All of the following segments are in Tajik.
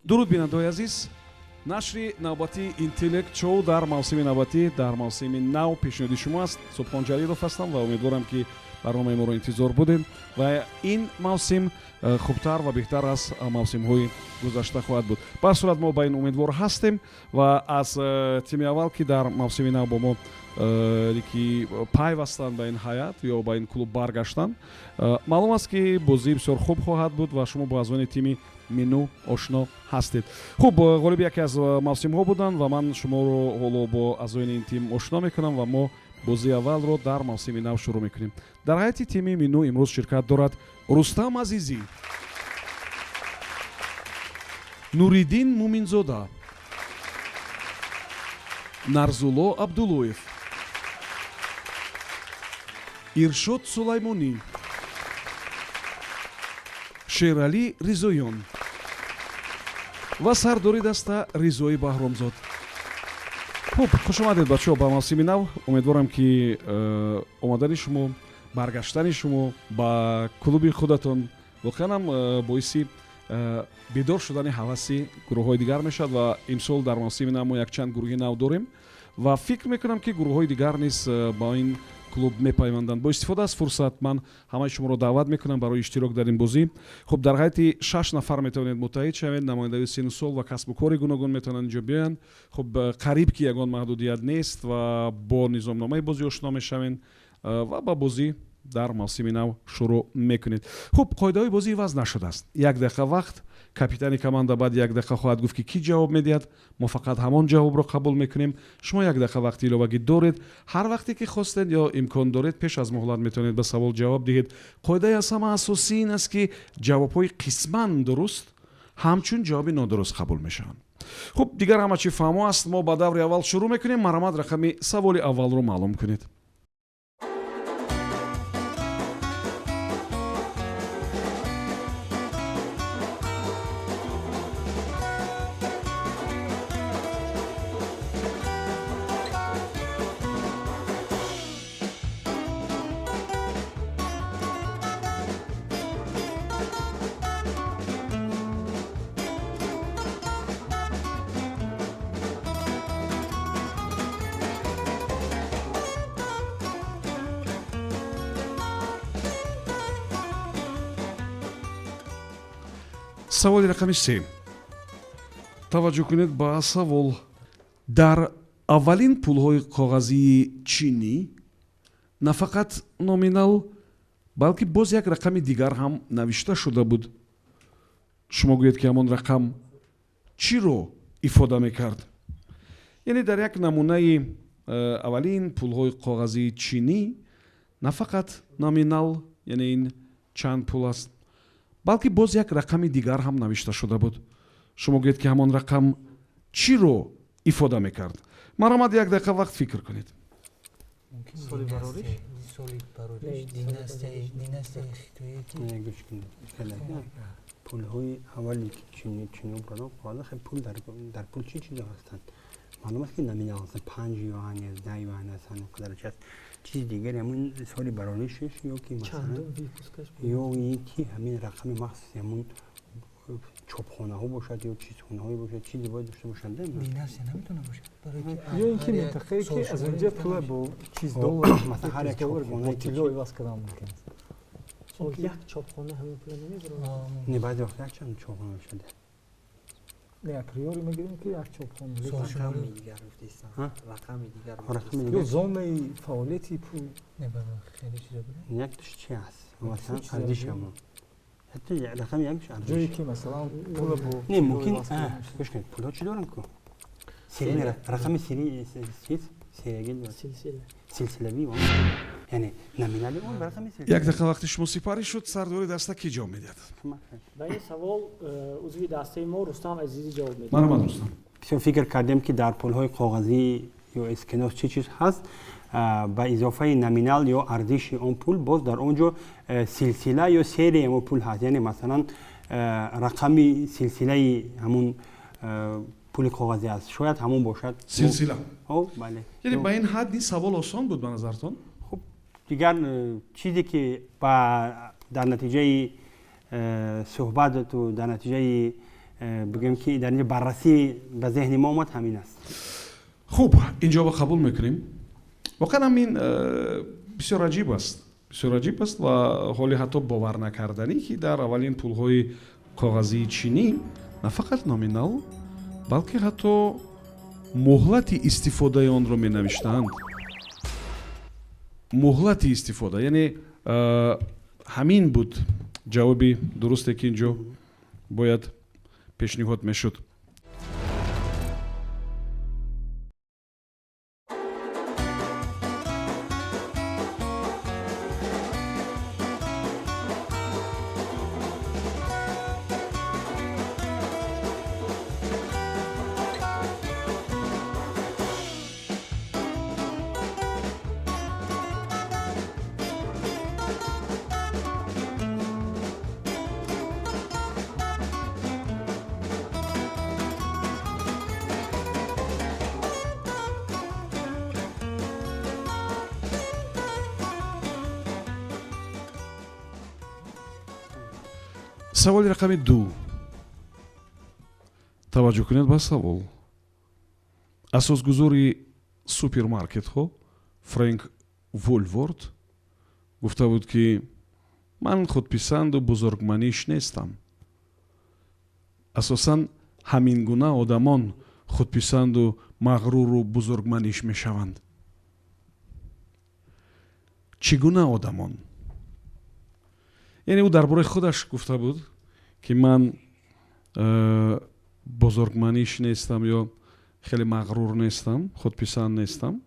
Дуруд, бинандаҳои азиз! Нашри навбатии Интеллект Шоу дар мавсими навбатӣ, дар мавсими нав пешниҳоди шумо аст. Субҳон Ҷалилов ҳастам ва умедворам, ки барномаи моро интизор будем ва ин мавсим хубтар ва беҳтар аз мавсимҳои гузашта хоҳад буд. Ба ҳар сурат, мо ба ин умедвор ҳастем ва аз тими аввал, ки дар мавсими нав бо мо ки пайвастанд, ба ин ҳайат ё ба ин клуб баргаштанд, маълум аст, ки бозӣ бисёр хуб хоҳад буд ва шумо бо аъзони тими Минӯ ошно ҳастед. Хуб, ғолиби яке аз мавсимҳо буданд ва ман шуморо ҳоло бо аъзоини ин тим ошно мекунам ва мо бозии аввалро дар мавсими нав шурӯъ мекунем. Дар ҳайати тими Минӯ имрӯз ширкат дорад Рустам Азизӣ, Нуриддин Муминзода, Нарзулло Абдуллоев, Иршод Сулаймонӣ, Шералӣ Ризоён ва сардори даста Ризои Баҳромзод. Хуб, хушомадед, бачаҳо, ба мавсими нав. Умедворам, ки омадани шумо, баргаштани шумо ба клуби худатон воқеан ҳам боиси бедор шудани ҳаваси гурӯҳҳои дигар мешавад. Ва имсол дар мавсими нав мо якчанд гурӯҳи нав дорем ва фикр мекунам, ки гурӯҳҳои дигар низ ба ин клуб мепайванданд. Бо истифода аз фурсат ман ҳамаи шуморо даъват мекунам барои иштирок дар ин бозӣ. Хуб, дар ҳайати шаш нафар метавонед муттаҳид шавед. Намояндаи сину сол ва касбу кори гуногун метавонанд инҷо биёянд. Хуб, қариб ки ягон маҳдудият нест ва бо низомномаи бозӣ ошно мешавед ва ба бозӣ дар мавсими нав шурӯъ мекунед. Хуб, қоидаҳои бозӣ иваз нашудааст. Як дақиқа вақт. Капитани команда баъди як дақиқа хоҳад гуфт, ки кӣ ҷавоб медиҳад, мо фақат ҳамон ҷавобро қабул мекунем. Шумо як дақиқа вақти иловагӣ доред. Ҳар вақте ки хостед ё имкон доред, пеш аз муҳлат метавонед ба савол ҷавоб диҳед. Қоидаи аз ҳама асосӣ ин аст, ки ҷавобҳои қисман дуруст ҳамчун ҷавоби нодуруст қабул мешаванд. Хуб, дигар ҳама чӣ фаҳмо аст. Мо ба даври аввал шурӯъ мекунем. Марҳамат, рақами саволи аввалро маълум кунед. Саволи рақами се. Таваҷҷӯҳ кунед ба савол. Дар аввалин пулҳои коғазии чинӣ на фақат номинал, балки боз як рақами дигар ҳам навишта шуда буд. Шумо гӯед, ки ҳамон рақам чиро ифода мекард? Яъне дар як намунаи аввалин пулҳои коғазии чинӣ на фақат номинал, яъне ин чанд пул аст, балки боз як рақами дигар ҳам навишта шуда буд. Шумо гӯед, ки ҳамон рақам чиро ифода мекард? Марҳамат, як дақиқа вақт, фикр кунед. Соли барориш? Соли барориш, династияи хитоие ки Гӯш кунед, пулҳои аввали чиниё бурдан қоғаза. Хеле пул, дар пул чӣ чизо ҳастанд? Маълум аст, ки номинал аст, 5 юан, 11 юан аст, ҳамин қадар чи аст. Чизи дигаре ҳамин соли бароришш ё ки масалан ё ин ки ҳамин рақами махсуси ҳамун чопхонаҳо бошад ё чизхонаҳое бошад, чизе бояд дошта бошанд. Династия наметавона бошад. Ё ин ки минтақае, ки аз онҷа пула бо чиз доллар Масалан, ҳар як чопхонае тилло иваз кардан мумкин аст. Як чопхона ҳамин пула намебарад. Не, баъзе вақт якчанд чопхона мешавад. Не, априори мегирем, ки як чопхона. Рақами дигар гуфтестан, рақами дигар. Ё зонаи фаъолияти пул. Хеле чизо буд. Якташ чи аст? Масалан, арзиши ҳамон рақами якш. Ҷое ки, масалан, пула бо Не, мумкин, гӯш кунед, пулҳо чӣ доранд ку? Рақами чиз сериягӣ, силсилавӣ, яъне номинали он рақами. Як дақиқа вақти шумо сипарӣ шуд. Сардори даста кӣ ҷавоб медиҳад? Ба ин савол узви дастаи мо Рустам Азизӣ ҷавоб медиҳад. Марҳамат, Рустам. Бисёр фикр кардем, ки дар пулҳои коғазӣ ё эскинос чӣ чиз ҳаст. Ба изофаи номинал ё арзиши он пул боз дар он ҷо силсила ё серияи ҳамон пул ҳаст, яъне масалан, рақами силсилаи ҳамун пули коғазӣ аст, шояд ҳамон бошад. Силсила? Бале. Яъне ба ин ҳадд ин савол осон буд ба назартон? Хуб, дигар чизе ки ба дар натиҷаи суҳбату дар натиҷаи بگیم که در اینجا بررسی به ذهن ما اومد همین است. خب اینجا با قبول میکنیم. واقعا همین بسیار عجیب است، بسیار عجیب است و حالی حتی باور نکردنی که در اولین پولهای کاغذی چینی نه فقط نامینال بلکه حتی مهلت استفاده آن رو می نوشتند. مهلت استفاده، یعنی همین بود جوابی درسته که اینجا باید پیشنهاد میشد. سوال رقم 2. توجه کنید به سوال. اساسگذار سوپرمارکت ها فرانک وولورد گفته بود که من خودپسند و بزرگمنیش نیستم. اساساً همین گونه آدمان خودپسند و مغرور و بزرگمنیش میشوند. چگونه آدمان؟ یعنی او درباره خودش گفته بود که من بزرگمنیش نیستم یا خیلی مغرور نیستم، خودپسند نیستم.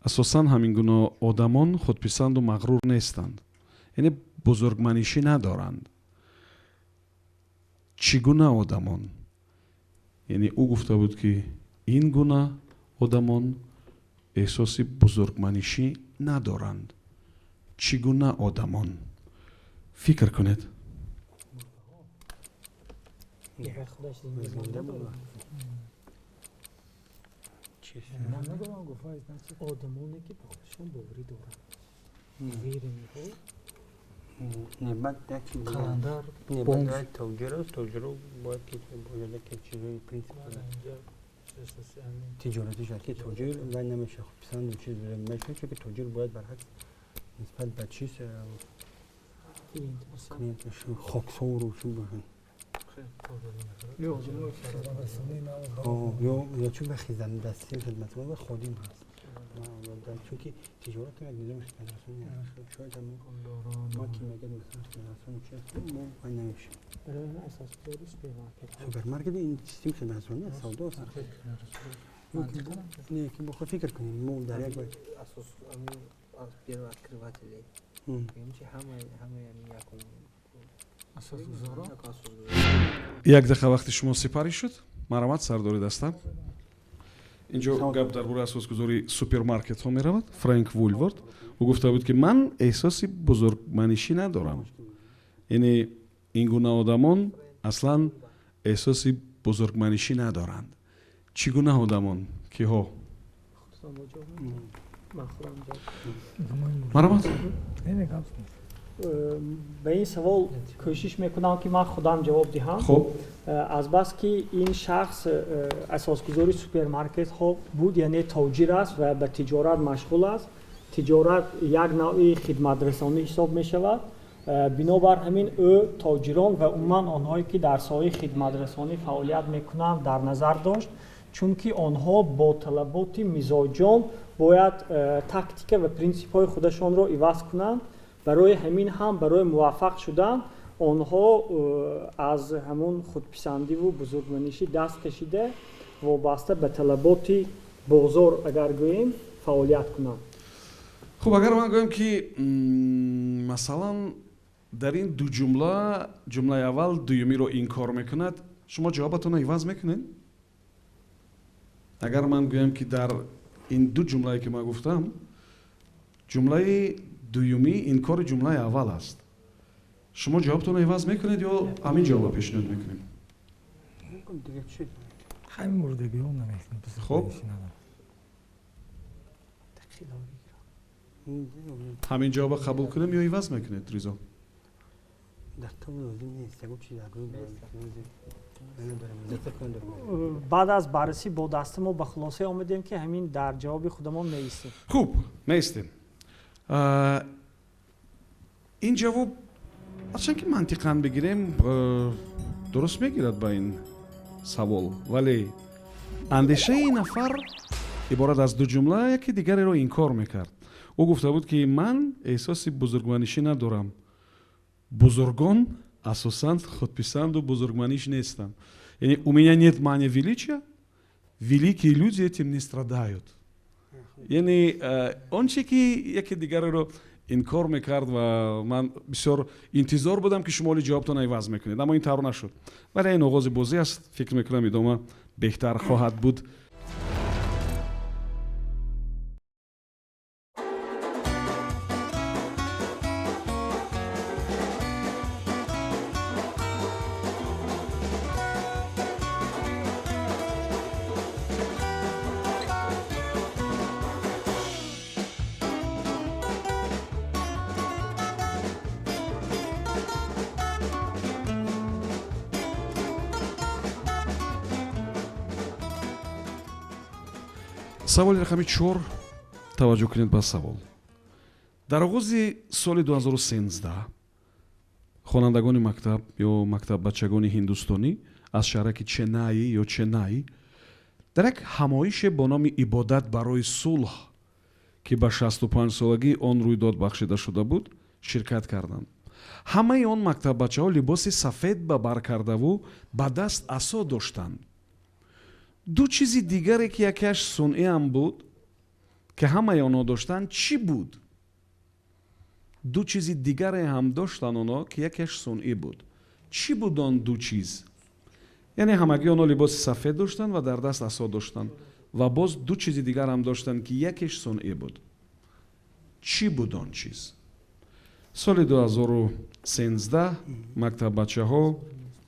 اساساً همین گونه آدمان خودپسند و مغرور نیستند، یعنی بزرگمنیشی ندارند. چگونه آدمان؟ یعنی او گفته بود که این گونه آدمان احساس بزرگمنیشی ندارند. چگونه آدمان؟ فکر کنید. آدمانی که به خودشون باوری دارند. نه بعد یک قلندر نه بعد توجیه باید که باید که چیزی پرینسیپ تجارتی شد که توجیه و نمیشه خودپسند و چیز میشه که توجیه باید برعکس نسبت به چیز کلینتش خاکسار و چون باشن یا چون به خدمت دستی خدمت و خادم هست، چون که تجارت یک نظام خدمت رسانی هست. شاید هم ما که میگه مثلا خدمت رسانی چی هست ما وای نمیشه. برای این اساس گذاری سوپرمارکت، سوپرمارکت این سیستم خدمت رسانی است، سودا است. نه که بخواد فکر کنیم ما در یک اساس از первооткрывателей. یک دقیقه وقتی شما سپری شد، مرحمت سرداری دستم. اینجا گپ درباره اساسگذاری سوپرمارکت ها می رود. فرانک وولورد او گفته بود که من احساس بزرگمنشی ندارم، یعنی این گونه آدمان اصلا احساس بزرگمنشی ندارند. چگونه آدمان؟ که ها؟ مرحمت. به این سوال کوشش میکنم که من خودم جواب دهم. خب از بس که این شخص اساسگذاری سوپرمارکت ها بود، یعنی تاجر است و به تجارت مشغول است. تجارت یک نوع خدمت رسانی حساب می شود. بنابر همین او تاجران و عموما آنهایی که در ساحه خدمت رسانی فعالیت میکنند در نظر داشت، چون که آنها با طلبات مزاجان باید تاکتیک و پرینسیپ های خودشان را عوض کنند. برای همین هم برای موفق شدن آنها از همون خودپسندی و بزرگمنشی دست کشیده وابسته به طلبات بازار اگر گوییم فعالیت کنند. خب اگر من گویم که مثلا در این دو جمله، جمله اول دومی رو انکار میکند، شما جوابتون رو عوض میکنین؟ اگر من گویم که در این دو جمله که من گفتم، جمله دومی انکار جمله اول است، شما جوابتون رو عوض میکنید یا همین جواب پیشنهاد میکنیم؟ همین مورد بیان نمیکنیم. خب همین جواب قبول کنیم یا عوض میکنید ریزا؟ Баъд аз баррасӣ бо даста мо ба хулосае омадем, ки ҳамин дар ҷавоби худамон меистем. Хуб, меистем. Ин ҷавоб, ҳарчанд ки мантиқан бигирем, дуруст мегирад ба ин савол, вале андешаи нафар иборат аз ду ҷумла яке дигареро инкор мекард. Ӯ гуфта буд, ки ман эҳсоси бузургманишӣ надорам, бузургон асосан худписанду бузургманиш нестанд. Яъне у меня нет мания величия, великие люди этим не страдают. Яъне он че ки яке дигареро инкор мекард, ва ман бисёр интизор будам, ки шумо оли ҷавобтон иваз мекунед, аммо ин тавр нашуд. Вале ин оғози бозӣ аст, фикр мекунам, идома беҳтар хоҳад буд. Саволи рақами 4. Таваҷҷӯҳ кунед ба савол. Дар оғози соли 2013 хонандагони мактаб ё мактаббачагони ҳиндустонӣ аз шаҳраки Ченаи ё Ченай дар як ҳамоише бо номи «Ибодат барои сулҳ», ки ба 65-солагии он рӯйдод бахшида шуда буд, ширкат карданд. Ҳамаи он мактаббачаҳо либоси сафед ба бар кардаву ба даст асо доштанд. Ду чизи дигаре, ки якеаш сунъиам буд, ки ҳамаи онҳо доштанд, чӣ буд? Ду чизи дигаре ҳам доштанд онҳо, ки якеаш сунъӣ буд. Чӣ буд он ду чиз? Яъне ҳамагӣ онҳо либоси сафед доштанд ва дар даст асо доштанд, ва боз ду чизи дигар ҳам доштанд, ки якеш сунъӣ буд. Чӣ буд он чиз? Соли 2013, мактаббачаҳо,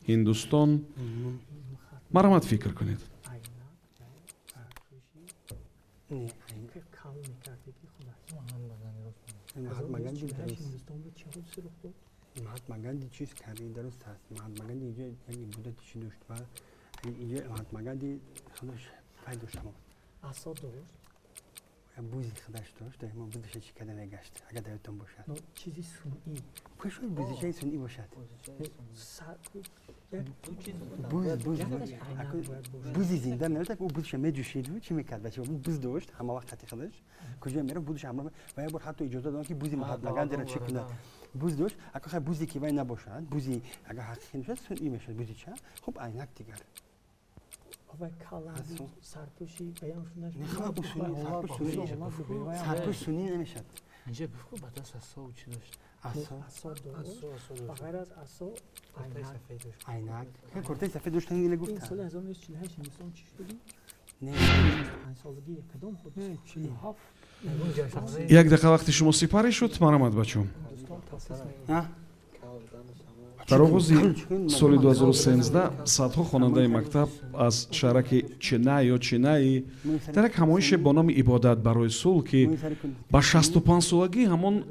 Ҳиндустон. Марҳамат, фикр кунед. Маҳатма Ганди чиз карди, дуруст аст. Маҳатма Ганди инҷо як ибодати чӣ дошт ва инҷо Маҳатма Ганди худаш пай дошт. Асо дошт? Бузи худаш дошт, доимо бузиша чӣ карда мегашт, агар дар ёдтон бошад. Чизи сунъӣ. Шояд бузичаи сунъӣ бошад. Бузи зинда намедак, ӯ бузиша меҷӯшиду чӣ мекард, бача? Буз дошт ҳама вақт қати худаш, куҷо мерафт, бузиша ҳамроҳ. Ва як бор ҳатто иҷоза доданд, ки бузи Маҳатма Гандиро чӣ кунад. Буз дошт, агар хай бузе ки вай набошад, бузи агар ҳақиқӣ набошад, сунъӣ мешавад бузича. Хуб, айнак дигар. Сарпӯши баён шудаш. Сарпӯш сунъӣ намешавад. Инҷа гуфт, ба даст асо чӣ дошт? Асо. Асо дошт. Ба ғайр аз асо айнак. Айнак. Куртаи сафед доштан ина гуфтанд. Ин соли 1948 Ҳиндустон чӣ шуд? Не. 5 солагии кадом ҳодиса? 47. Як дақиқа вақти шумо сипарӣ шуд. Марҳамат, бачо. Дар оғози соли 2013 садҳо хонандаи мактаб аз шаҳраки Ченай ё Ченаи дар як ҳамоише бо номи «Ибодат барои сулҳ», ки ба 65-солагии ҳамон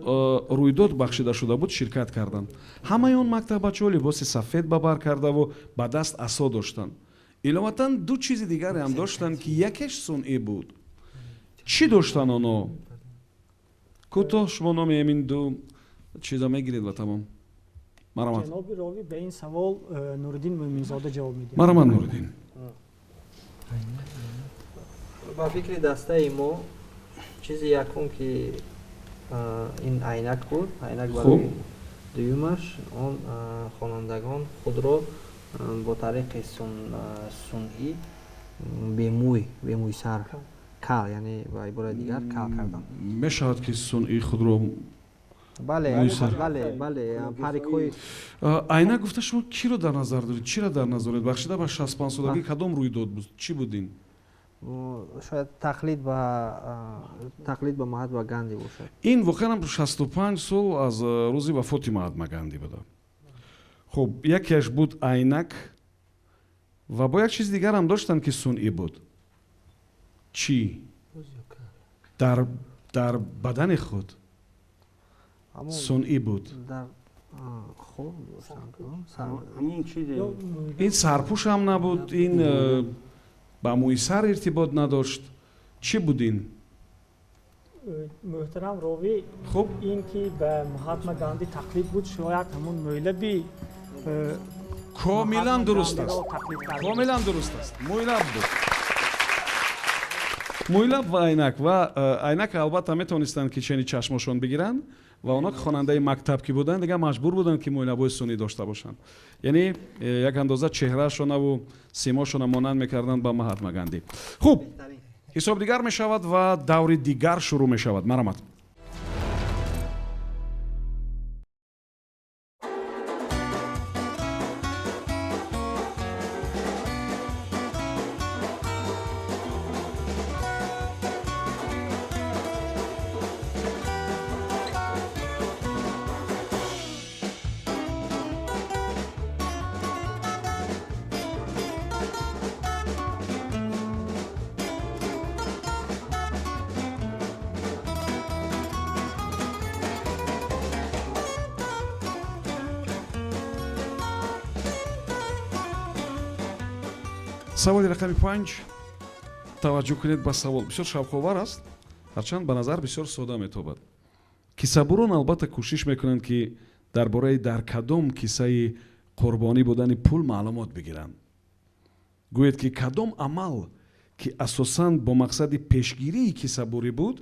рӯйдод бахшида шуда буд, ширкат карданд. Ҳамаи он мактаббачаҳо либоси сафед ба бар кардаву ба даст асо доштанд. Иловатан ду чизи дигаре ҳам доштанд, ки якеш сунъӣ буд. Чӣ доштанд онҳо? Кӯтоҳ шумо номи ҳамин ду чиза мегиред ва тамом. Марҳамат. Ҷаноби ровӣ, ба ин савол Нуриддин Мӯминзода ҷавоб медиҳад. Марҳамат, Нуриддин. Ба фикри дастаи мо, чизи якум ки ин айнак буд, айнак барои дуюмаш он хонандагон худро бо тариқи сунъӣ бемӯй, бемӯйсар, кал, яъне ба ибораи дигар кал карданд. Мешавад, ки сунъӣ худро Бале, парикҳои Айнак гуфта, шумо киро дар назар доред, чиро дар назар доред? Бахшида ба 65-солагии кадом рӯйдод буд, чӣ буд ин? Шояд тақлид ба Маҳатма Ганди бошад. Ин воқеан 65 сол аз рӯзи вафоти Маҳатма Ганди буда. Хуб, якеаш буд айнак ва бо як чизи дигарам доштанд, ки сунъӣ буд. Чӣ дар бадани худ сунъӣ буд? Ин сарпӯш ҳам набуд, ин ба мӯи сар иртибот надошт. Чӣ буд ин? Муҳтарам ровӣ, хуб, ин ки ба Маҳатма Ганди тақлид буд, шояд ҳамун мӯйлаби Комилан дуруст аст, комилан дуруст аст. Мӯйлаб буд, мӯйлаб ва айнак. Ва айнак албатта метавонистанд ки чени чашмошон бигиранд, ва онҳо ки хонандаи мактаб ки буданд, дигар маҷбур буданд ки мӯйлабҳои сунъӣ дошта бошанд. Яъне як андоза чеҳраашонаву симошона монанд мекарданд ба Маҳатма Ганди. Хуб, ҳисоб дигар мешавад ва даври дигар шурӯъ мешавад. Марҳамат. Саволи рақами 5. Таваҷҷӯҳ кунед ба савол, бисёр шавқовар аст, ҳарчанд ба назар бисёр сода метобад. Кисабурон албатта кӯшиш мекунанд, ки дар бораи дар кадом кисаи қурбонӣ будани пул маълумот бигиранд. Гӯед, ки кадом амал, ки асосан бо мақсади пешгирии кисабурӣ буд,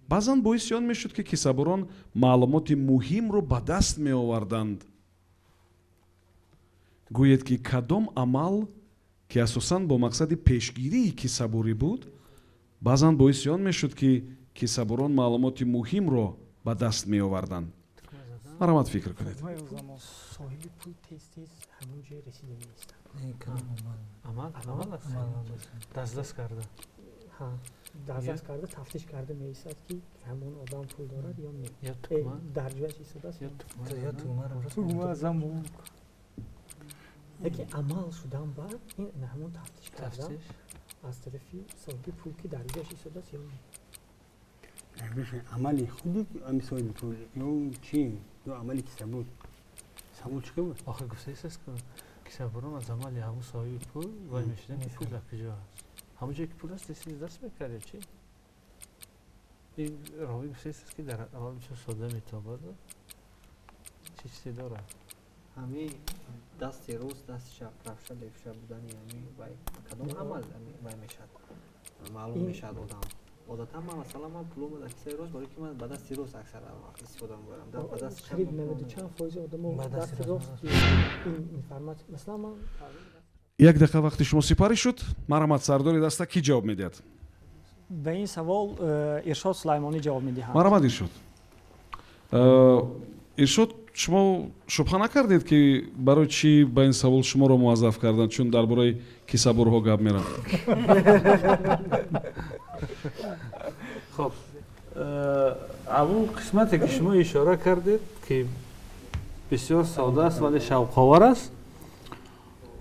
баъзан боиси он мешуд, ки кисабурон маълумоти муҳимро ба даст меоварданд. Гӯед, ки кадом амал, ки асосан бо мақсади пешгирии кисабурӣ буд, баъзан боиси он мешуд, ки кисабурон маълумоти муҳимро ба даст меоварданд. Марҳамат, фикр кунед. Соҳиби пул тез тез ҳамон ҷой расида меистад. Дастдаст карда. Дастдаст карда, тафтиш карда меистад, ки ҳамон одам пул дорад ё не, дар ҷояш истодааст. Лекин амал шудан баъд ин ҳамон тафтиш кардан аз тарафи соҳиби пул, ки дар ҷояш истодааст ё не. Амали худи ами соҳиби пул ё чи, ё амали кисабур? Савол чӣ буд? Охир гуфтаистаст, ки кисабурон аз амали ҳамун соҳиби пул вай мешуданд, ки пул дар куҷо аст. Ҳамон ҷое ки пул аст, тез даст мекард ё чи? Ин ровӣ гуфтаистаст, ки дар аввал бисёр сода метобад, чӣ чизе дорад. Ҳами дасти рост, дасти чап, правша, левша будани ҳами вай кадом амал вай мешавад, маълум мешавад одам. Одатан ман, масалан, ман пуломо дар кисаи рост, барои ки ман ба дасти рост аксар вақт истифода мебарам. Ба дасти чап Қариб 90 чанд фоизи одамо дасти рост ин информатсия, масалан, ман Як дақиқа вақти шумо сипарӣ шуд. Марҳамат, сардори даста, кӣ ҷавоб медиҳад? Ба ин савол Иршод Сулаймонӣ ҷавоб медиҳад. Марҳамат, Иршод. Иршод, шумо шубҳа накардед, ки барои чӣ ба ин савол шуморо муваззаф карданд, чун дар бораи кисабурҳо гап меравад? Хоб, ҳамун қисмате, ки шумо ишора кардед, ки бисёр сода аст, вале шавқовар аст.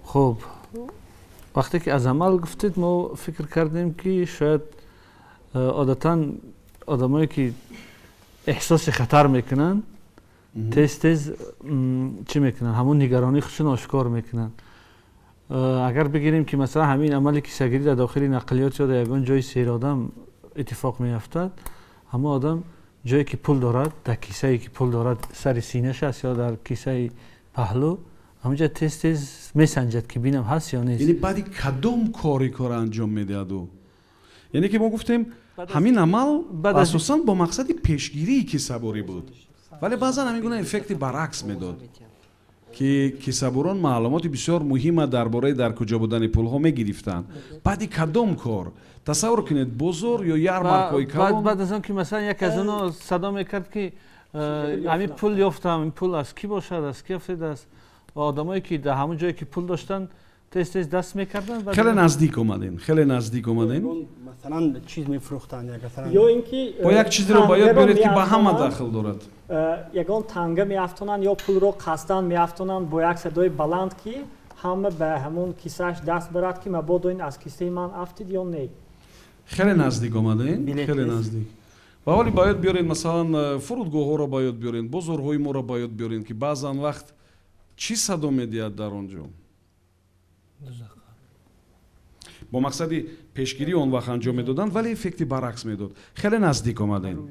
Хуб, вақте ки аз амал гуфтед, мо фикр кардем, ки шояд одатан одамое, ки эҳсоси хатар мекунанд, тез тез чӣ мекунанд, ҳамун нигаронии худшон ошкор мекунанд. Агар бигирем, ки масалан ҳамин амали кисагирӣ дар дохили нақлиёт ё дар ягон ҷои серодам иттифоқ меафтад, ҳамон одам ҷое ки пул дорад, дар кисае ки пул дорад, сари синаш аст ё дар кисаи паҳлӯ, ҳамонҷа тез тез месанҷад, ки бинам ҳаст ё нест. Яъне баъди кадом кори кора анҷом медиҳад ӯ? Яъне ки мо гуфтем, ҳамин амал асосан бо мақсади пешгирии кисабурӣ буд, вале баъзан ҳамин гуна эффекти баръакс медод, ки кисабурон маълумоти бисёр муҳима дар бораи дар куҷо будани пулҳо мегирифтанд. Баъди кадом кор? Тасаввур кунед, бозор ё ярмаркаҳои калон. Баъд аз он ки масалан яке аз онҳо садо мекард, ки ҳамин пул ёфтам, ин пул аз кӣ бошад, аз кӣ ёфтедааст, ва одамое, ки дар ҳамон ҷое ки пул доштанд, тез тез даст мекарданд. Хеле наздик омадем, хеле наздик омадем. Масалан, чиз мефурӯхтанд. Ё ин ки Бо як чизеро ба ёд биёред, ки ба ҳама дахл дорад. Ягон танга меафтонанд ё пулро қасдан меафтонанд бо як садои баланд, ки ҳама ба ҳамон кисааш даст барад, ки мабодо ин аз кисаи ман афтид ё не. Хеле наздик омадем, хеле наздик. Ва ҳоли ба ёд биёред, масалан, фурудгоҳҳоро ба ёд биёред, бозорҳои моро ба ёд биёред, ки баъзан вақт чӣ садо медиҳад дар он ҷо? Бо мақсади пешгирӣ он вақт анҷом медоданд, вале эффекти баръакс медод. Хеле наздик омадем.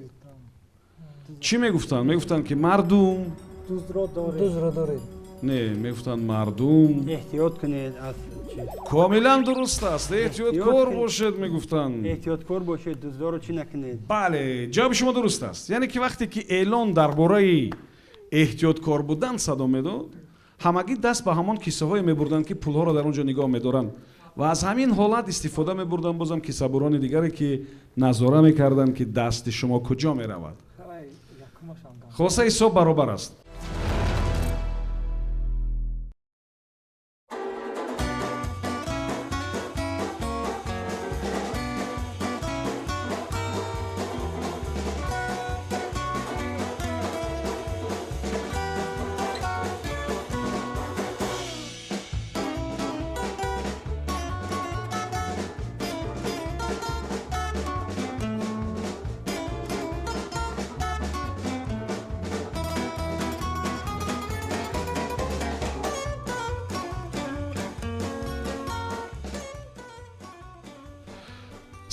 Чӣ мегуфтанд? Мегуфтанд, ки мардум дузро доред. Не, мегуфтанд мардум эҳтиёт кунед аз чиз. Комилан дуруст аст. Эҳтиёткор бошед, мегуфтанд. Эҳтиёткор бошед, дуздоро чӣ накунед. Бале, ҷавоби шумо дуруст аст. Яъне ки вақте ки эълон дар бораи эҳтиёткор будан садо медод, ҳамагӣ даст ба ҳамон кисаҳое мебурданд, ки пулҳоро дар он ҷо нигоҳ медоранд. Ва аз ҳамин ҳолат истифода мебурданд бозам кисабурони дигаре, ки назора мекарданд, ки дасти шумо куҷо меравад. Хулоса, ҳисоб баробар аст.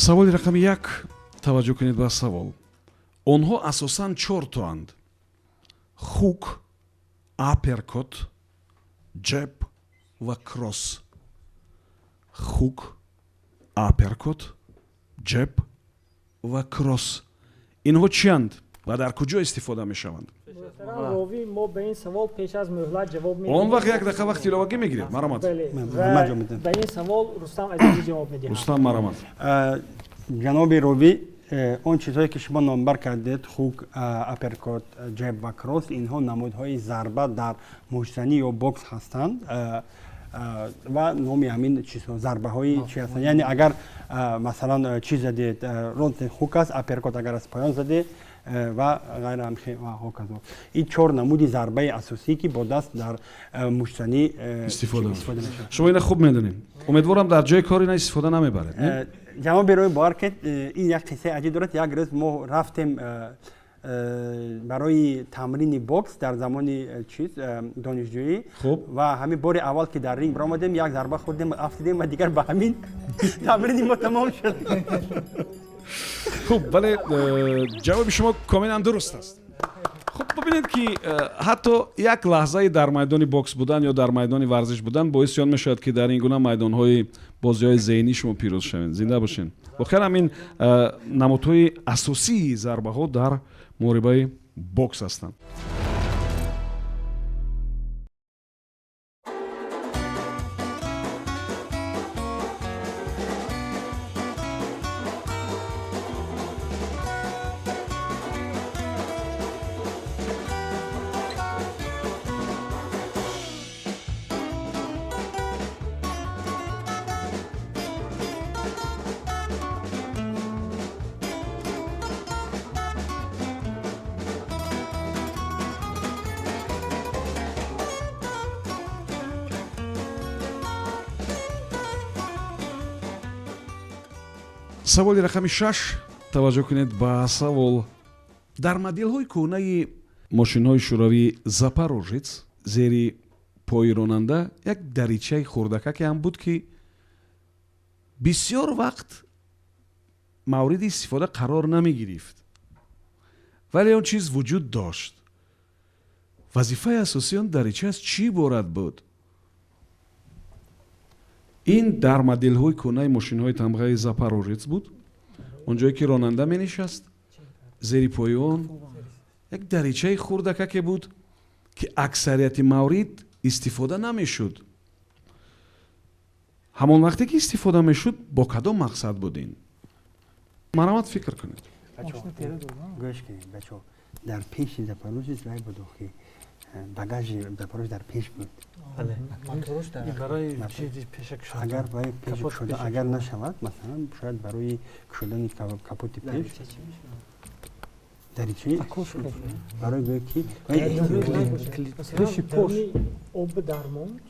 Саволи рақами 1. Таваҷҷӯҳ кунед ба савол. Онҳо асосан чортоанд: хук, аперкот, ҷеб ва кросс. Хук, аперкот, ҷеб ва кросс. Инҳо чианд ва дар куҷо истифода мешаванд? Ровӣ, мо ба ин савол пеш аз муҳлат ҷавоб медиҳем. Он вақт як дақиқа вақт иловагӣ мегиред. Марамат. Ба ин савол Рустам Азизӣ ҷавоб медиҳад. Рустам, марамат. Ҷаноби ровӣ, он чизҳое ки шумо номбар кардед, хук, аперкот, ҷеб ва кросс, инҳо намудҳои зарба дар муштзанӣ ё бокс ҳастанд ва номи ҳамин чизҳо зарбаҳои чи ҳастанд. Яъне агар масалан чиз задед, хук аст, аперкот агар аз поён задед ва ғайра ва ҳоказо. Ин чор намуди зарбаи асосӣ, ки бо даст дар муштзанӣ истифода мешавад. Шумо ина хуб медонед. Умедворам дар ҷои кор ина истифода намебаред. Ҷаноби ровӣ, бовар кунед, ин як қиссаи аҷиб дорад. Як рӯз мо рафтем барои тамрини бокс дар замони чиз донишҷӯӣ ва ҳамин бори аввал ки дар ринг баромадем, як зарба хӯрдем, афтидем ва дигар ба ҳамин тамрини мо тамом шуд. Хуб, вале ҷавоби шумо комилан дуруст аст. Хуб, бибинед, ки ҳатто як лаҳзаи дар майдони бокс будан ё дар майдони варзиш будан боиси он мешавад, ки дар ин гуна майдонҳои бозиҳои зеҳнӣ шумо пирӯз шавед. Зинда бошед. Воқеан ҳамин намудҳои асосии зарбаҳо дар муҳорибаи бокс ҳастанд. Саволи рақами 6. Таваҷҷӯҳ кунед ба савол. Дар моделҳои кӯҳнаи мошинҳои шӯравии Запорожец зери пои ронанда як даричаи хурдакаке ҳам буд, ки бисёр вақт мавриди истифода қарор намегирифт, вале он чиз вуҷуд дошт. Вазифаи асосии он дарича аз чӣ иборат буд? Ин дар моделҳои кӯҳнаи мошинҳои тамғаи Запорожец буд. Он ҷое ки ронанда менишаст, зери пои он як даричаи хурдакаке буд, ки аксарияти маврид истифода намешуд. Ҳамон вақте ки истифода мешуд, бо кадом мақсад буд ин? Марамат, фикр кунед. Гӯш кунед, бачаҳо, дар пеши Запорожец вай буд, охи багажи Запорожец дар пеш буд. Агар барои пеш кушода агар нашавад, масалан, шояд барои кушодани капоти пеш даричаи барои гӯё ки пеши пош об дармонд,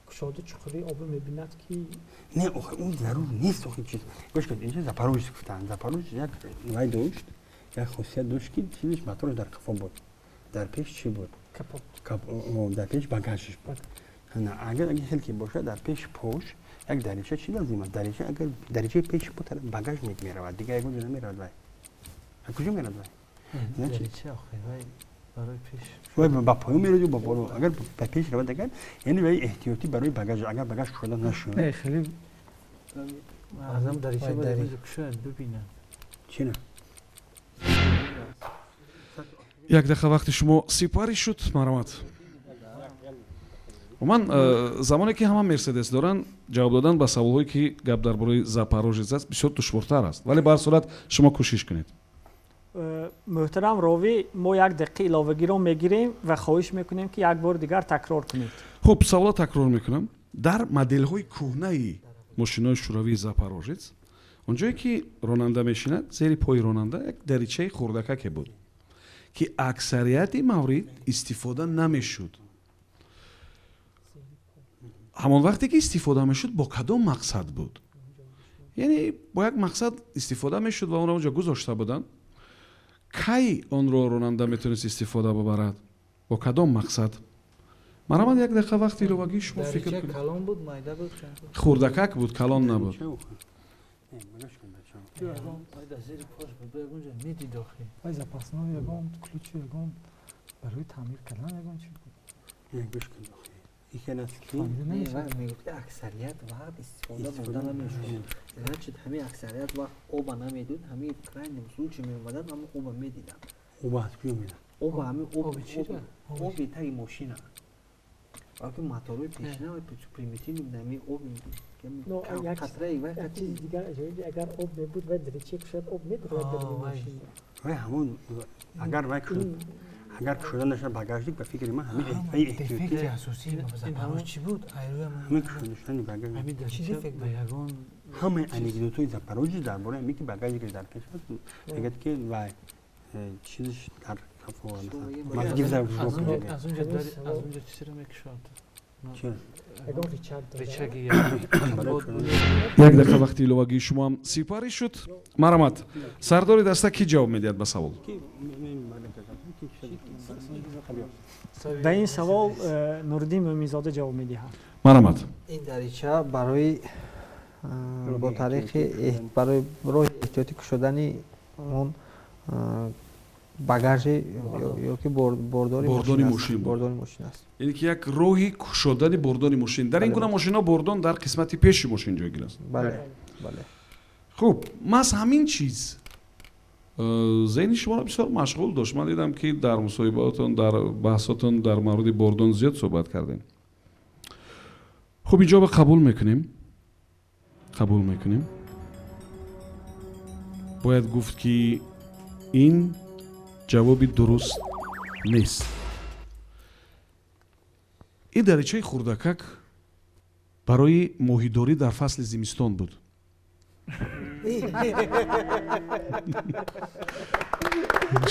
кушода чуқури об мебинад, ки не, охи он зарур нест. Охи чиз, гӯш кунед, инҷо Запорожец гуфтанд. Запорожец як вай дошт, Як хусусият дошт, ки чизиш, моторш дар қафо буд. Дар пеш чӣ буд? Дар пеш багажш буд. Агар хел ки бошад, дар пеш пош як дарича чӣ лозим аст? Дарича, агар даричаи пеши по багажник меравад, дигар ягон ҷо намеравад. Вай куҷо меравад вай? Вай ба поён меравад ё ба боло? Агар ба пеш равад, агар, яъне вай эҳтиётӣ барои багаж, агар багаж кушода нашуд. Чина? Як дақиқа вақти шумо сипарӣ шуд, марҳамат. Умуман, замоне ки ҳама Мерседес доранд, ҷавоб додан ба саволҳое, ки гап дар бораи Запорожец аст, бисёр душвортар аст, вале ба ҳар сурат шумо кӯшиш кунед. Муҳтарам ровӣ, мо як дақиқа иловагиро мегирем ва хоҳиш мекунем, ки як бори дигар такрор кунед. Хуб, савола такрор мекунам. Дар моделҳои кӯҳнаи мошинои шӯравии Запорожец, он ҷое ки ронанда мешинад, зери пои ронанда як даричаи хурдакаке буд, ки аксарияти маврид истифода намешуд. Ҳамон вақте ки истифода мешуд, бо кадом мақсад буд? Яъне бо як мақсад истифода мешуд ва онро онҷо гузошта буданд. Кай онро ронанда метавонист истифода бубарад, бо кадом мақсад? Марҳамат, як дақиқа вақти иловагӣ, шумо фикр кунед. Хурдакак буд, калон набуд. Барои таъмир кардан ягон чи буд? Мегуфт, аксарият вақт истифода бурда намешуд. Значит, ҳамин аксарият вақт оба намедуд, ҳамин крайнем случай меомаданд, ҳамин оба медиданд. Оба аз куҷо медад? Оба, ҳамин оби таги мошина, балки моторҳои пешина примитивный буд, ҳамин оби қатраи. Як чизи дигар аҷоиб: агар об мебуд, вай дарича кушад, об медурад дар мошина. Вай ҳамон, агар вай агар кушода нашад багажник, ба фикри ман, ҳамин вай дефекти асосии Запорож чӣ буд? Ҳамин кушода шудани багажник. Ҳамаи анекдотҳои Запорожец дар бораи ҳамин, ки багажникаш дар пеш аст, мегӯяд, ки вай чизш дар қафо. Аз унҷа чизеро мекушод. Як дақиқа вақти иловагии шумоам сипарӣ шуд, марҳамат. Сардори даста, кӣ ҷавоб медиҳад ба савол? Ба ин савол Нуриддин Мӯминзода ҷавоб медиҳад. Марҳамат. Ин дарича барои бо тариқи барои роҳи эҳтиётӣ кушодани он багажи ёки бордори бордони мошин. Бордони мошин аст. Яъне ки як роҳи кушодани бордони мошин. Дар ин гуна мошинҳо бордон дар қисмати пеши мошин ҷойгир аст. Бале, бале. Хуб, маҳз ҳамин чиз зеҳни шуморо бисёр машғул дошт. Ман дидам, ки дар мусоҳибаотон, дар баҳсотон дар мавриди бордон зиёд суҳбат кардем. Хуб, инҷоба қабул мекунем, қабул мекунем. Бояд гуфт, ки ин ҷавоби дуруст нест. Ин даричаи хурдакак барои моҳидорӣ дар фасли зимистон буд.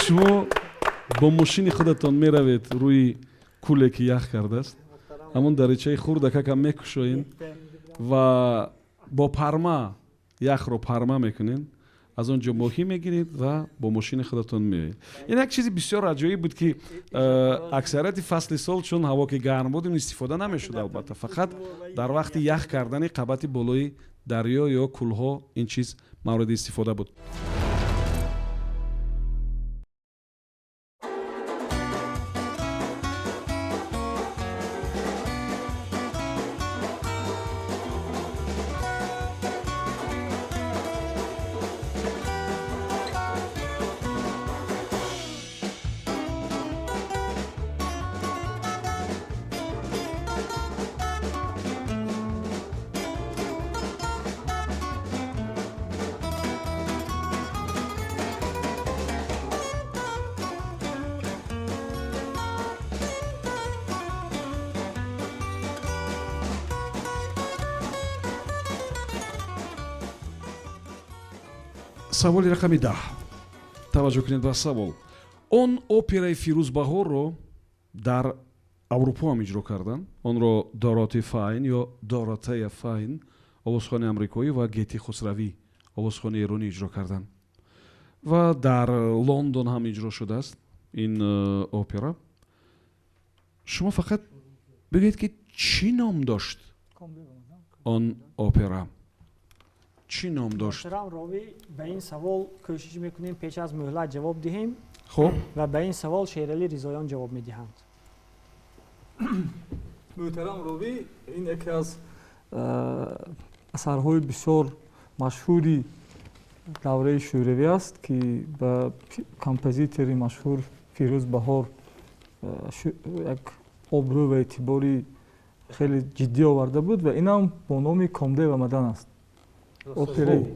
Шумо бо мошини худатон меравед рӯи кӯле, ки ях кардааст, ҳамон даричаи хурдакакам мекушоен ва бо парма яхро парма мекунен, аз он ҷо моҳӣ мегиред ва бо мошини худатон меоед. Ин як чизи бисёр аҷоиб буд, ки аксарияти фасли сол, чун ҳаво ки гарм буд, ин истифода намешуд, албатта фақат дар вақти ях кардани қабати болои дарё ё кӯлҳо ин чиз мавриди истифода буд. Саволи рақами 10. Таваҷҷӯҳ кунед ба савол. Он операи Фирӯзбаҳорро дар Аврупо ҳам иҷро карданд. Онро Дороти Файн ё Доротея Файн, овозхони амрикоӣ, ва Гети Хусравӣ, овозхони эронӣ, иҷро карданд. Ва дар Лондон ҳам иҷро шудааст ин опера. Шумо фақат бигӯед, ки чӣ ном дошт он опера, чӣ ном дошт? Муҳтарам ровӣ, ба ин савол кӯшиш мекунем пеш аз муҳлат ҷавоб диҳем. Хуб. Ва ба ин савол Шералӣ Ризоён ҷавоб медиҳанд. Муҳтарам ровӣ, ин яке аз асарҳои бисёр машҳури давраи шӯравӣ аст, ки ба композитори машҳур Фирӯз Баҳор як обрӯ ва эътибори хеле ҷиддӣ оварда буд ва инам бо номи Комдев омадан аст. Операи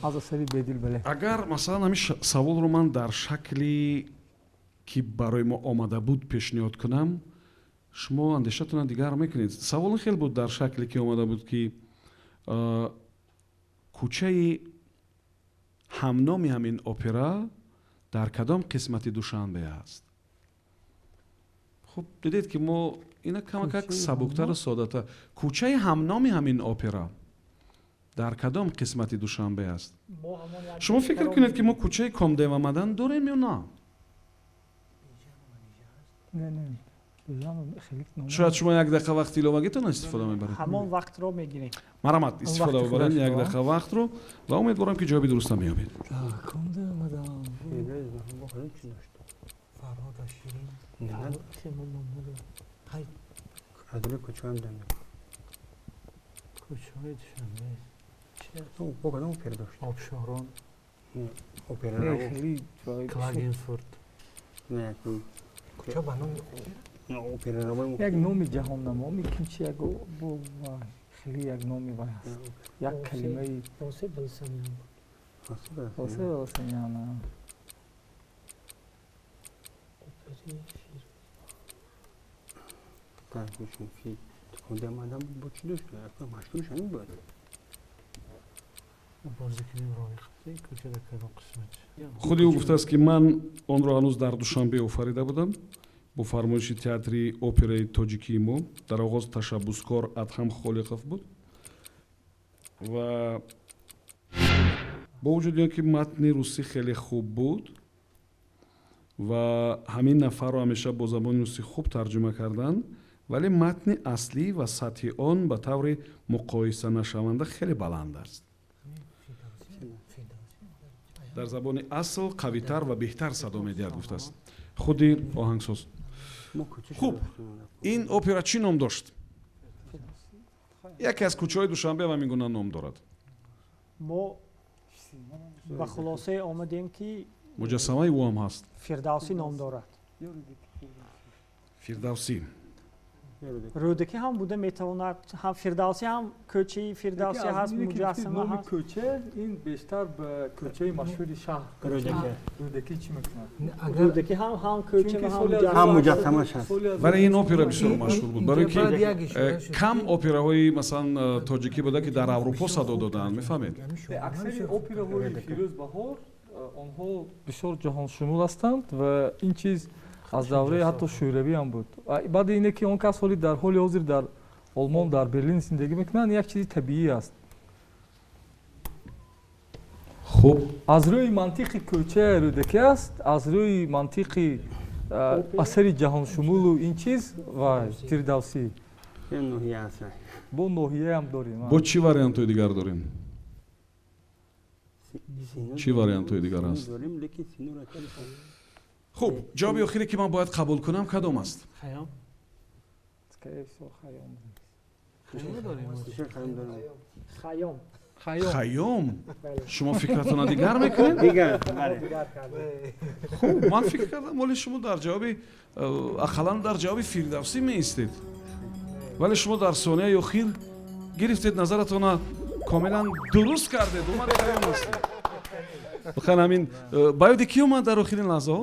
аз асари Бедил, бале. Агар масалан ҳамин саволро ман дар шакле ки барои мо омада буд пешниҳод кунам, шумо андешатонро дигар мекунед. Савол хел буд дар шакле ки омада буд, ки кӯчаи ҳамноми ҳамин опера дар кадом қисмати Душанбе аст. Хуб, дидед, ки мо ина камакак сабуктару содатар. Кӯчаи ҳамноми ҳамин опера дар кадом қисмати Душанбе аст? Шумо фикр кунед, ки мо кӯчаи Комдев омадан дорем ё на? Шояд шумо як дақиқа вақти иловагитон истифода мебаред. Ҳамон вақтро мегирем. Марҳамат, истифода бибаред як дақиқа вақтро ва умедворам, ки ҷавоби дуруста меёбед. Комдев омадан. Фарҳода Ширин. Аз рӯи кӯчаам донем. Кӯчаҳои Душанбе. Бо кадом опера дошт? Обшорон. Опера. Клагенфурт. Кӯча ба номи опера. Як номи ҷаҳоннамо мекин чи, як хеле як номи вай ҳаст, як калимаи. Осе Балсанян. Осе Балсанян. Операи Комдев омадан бо чӣ дошт? Машҳурш ҳамин буд. Бозӣ кунем, ровӣ, кӯча дар кадом қисмат? Худи ӯ гуфтааст, ки ман онро ҳанӯз дар Душанбе офарида будам бо фармоиши театри операи тоҷикии мо. Дар оғоз ташаббускор Адҳам Холиқов буд ва бо вуҷуди он ки матни русӣ хеле хуб буд ва ҳамин нафарро ҳамеша бо забони русӣ хуб тарҷума карданд, вале матни аслӣ ва сатҳи он ба таври муқоисанашаванда хеле баланд аст, дар забони асл қавитар ва беҳтар садо медиҳад, гуфтааст худи оҳангсоз. Хуб, ин опера чӣ ном дошт? Яке аз кӯчаҳои Душанбе ҳамин гуна ном дорад. Мо ба хулосае омадем, ки муҷассамаи ӯ ҳам ҳаст. Фирдавсӣ ном дорад. Фирдавсӣ. Рӯдакӣ ҳам буда метавонад, ҳам Фирдавсӣ, ҳам кӯчаи Фирдавсӣ ҳаст, муҷассама. Номи кӯча ин бештар ба кӯчаи машҳури шаҳр Рӯдакӣ чӣ мекунад? Рӯдакӣ ҳам кӯча ва ҳам муҷассамаш ҳаст. Вале ин опера бисёр машҳур буд, барои ки кам операҳои масалан тоҷикӣ буда, ки дар Аврупо садо додаанд, мефаҳмед. Аксари операҳои Фирӯз Баҳор онҳо бисёр ҷаҳоншумул ҳастанд ва ин чиз аз давраи ҳатто шӯравӣ ҳам буд. Баъди ине ки он кас ҳоли дар ҳоли ҳозир дар Олмон, дар Берлин зиндагӣ мекунанд, як чизи табиӣ аст. Хуб. Аз рӯи мантиқи кӯча Рӯдакӣ аст, аз рӯи мантиқи асари ҷаҳоншумулу ин чиз ва Фирдавсӣ. Бо ноҳияам дорем. Бо чӣ вариантҳои дигар дорем? Чӣ вариантҳои дигар аст? Хуб, ҷавоби охире, ки ман бояд қабул кунам, кадом аст? Хаём. Хаём. Хайём. Шумо фикратонро дигар мекунед? Хуб, ман фикр кардам, оли шумо дар ҷавоби ақаллан дар ҷавоби Фирдавсӣ меистед, вале шумо дар сонияи охир гирифтед, назаратонро комилан дуруст кардед. Умари Хайём ҳастед. Воқеан ҳамин ба ёди кӣ омад дар охирин лаҳзаҳо?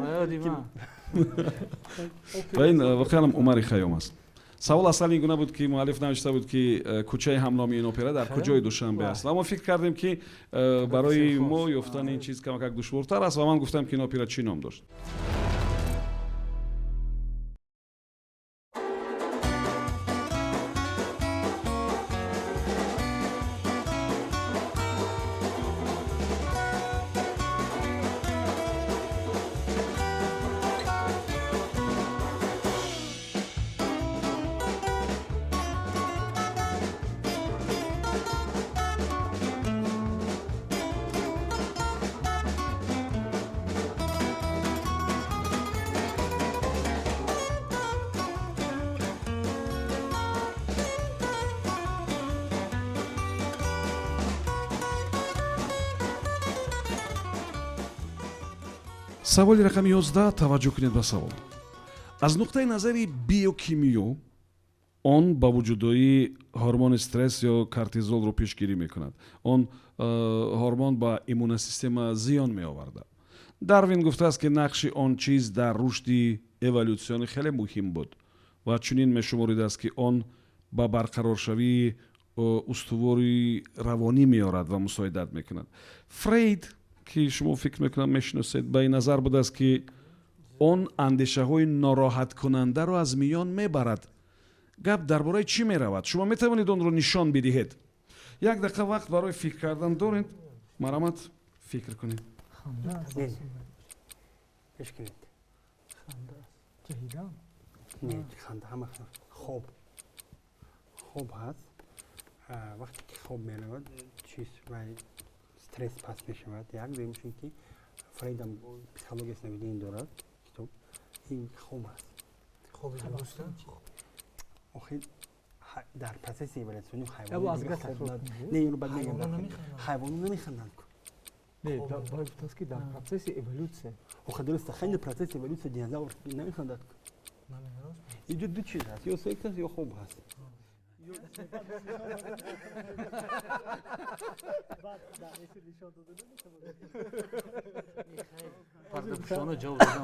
Ва ин воқеан Умари Хайём аст. Савол аслан ин гуна буд, ки муаллиф навишта буд, ки кӯчаи ҳамноми ин опера дар куҷои Душанбе аст, ва мо фикр кардем, ки барои мо ёфтани ин чиз камакак душвортар аст ва ман гуфтам, ки ин опера чӣ ном дошт. Саволи рақами 11. Таваҷҷӯҳ кунед ба савол. Аз нуқтаи назари биокимиё он ба вуҷудоии ҳормони стресс ё кортизолро пешгирӣ мекунад. Он ҳормон ба иммуносистема зиён меовардад. Дарвин гуфтааст, ки нақши он чиз дар рушди эволютсионӣ хеле муҳим буд ва чунин мешуморидааст, ки он ба барқароршавии устувори равонӣ меорад ва мусоидат мекунад. Фрейд, ки шумо фикр мекунам мешиносед, ба ин назар будааст, ки он андешаҳои нороҳаткунандаро аз миён мебарад. Гап дар бораи чӣ меравад? Шумо метавонед онро нишон бидиҳед. Як дақиқа вақт барои фикр кардан доред. Марҳамат, фикр кунед. Пеш кунед. Не, ханда ҳама хоб. Хоб ҳаст. Вақте ки хоб меравад, чиз ва стресс паст мешавад. Як дуюмш ин ки Фрейдам психология сновидений дорад китоб. Ин хоб аст. Хоби дуруст? Охир дар процесси эволютсионӣ ҳайвон не, инро баъд мегӯям. Ҳайвонон намеханданд. Не, бояд гуфтааст, ки дар процесси эволютсия. Охир дуруст, хеле процесси эволютсия динозавр намехандад. Инҷо ду чиз ҳаст, ё секс аст, ё хоб ҳаст.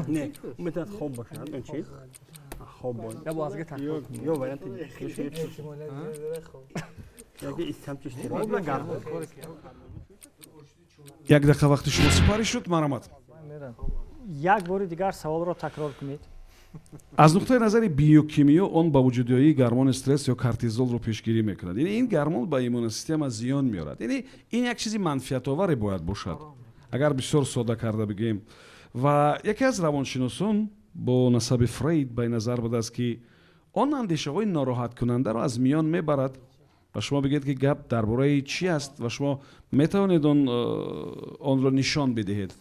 Не, метавонад хоб бошад, он чиз хоб бошад. Ё варианти Як дақиқа вақти шумо сипарӣ шуд, марҳамат. Як бори дигар саволро такрор кунед. Аз нуқтаи назари биокимиё он ба вуҷудиёии гармони стресс ё кортизолро пешгирӣ мекунад. Яъне ин гармон ба иммуносистема зиён меорад. Яъне ин як чизи манфиатоваре бояд бошад, агар бисёр сода карда бигӯем. Ва яке аз равоншиносон бо насаби Фрейд ба ин назар будааст, ки он андешаҳои нороҳаткунандаро аз миён мебарад. Ва шумо бигӯед, ки гап дар бораи чӣ аст ва шумо метавонед онро нишон бидиҳед.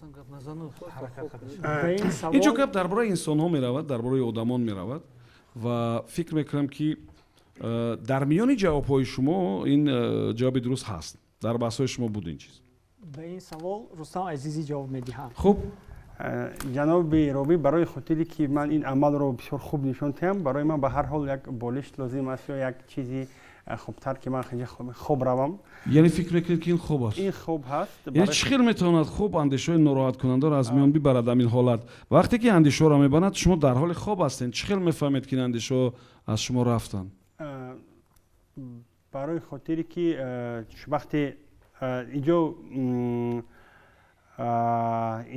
Инҷо гап дар бораи инсонҳо меравад, дар бораи одамон меравад ва фикр мекунам, ки дар миёни ҷавобҳои шумо ин ҷавоби дуруст ҳаст. Дар баҳсҳои шумо буд ин чиз. Ба ин савол Рустам Азизӣ ҷавоб медиҳад. Хуб, ҷаноби робӣ, барои хотире ки ман ин амалро бисёр хуб нишон диҳам, барои ман ба ҳар ҳол як болишт лозим аст ё як чизи хубтар, ки ман хеле хоб равам. Яъне фикр мекунед, ки ин хоб аст? Ин хоб ҳаст. Яъне чӣ хел метавонад хоб андешаҳои нороҳаткунандаро аз миён бибарад ҳамин ҳолат? Вақте ки андешаҳоро мебанад, шумо дар ҳоли хоб ҳастед. Чӣ хел мефаҳмед, ки ин андешаҳо аз шумо рафтанд? Барои хотире ки вақте инҷо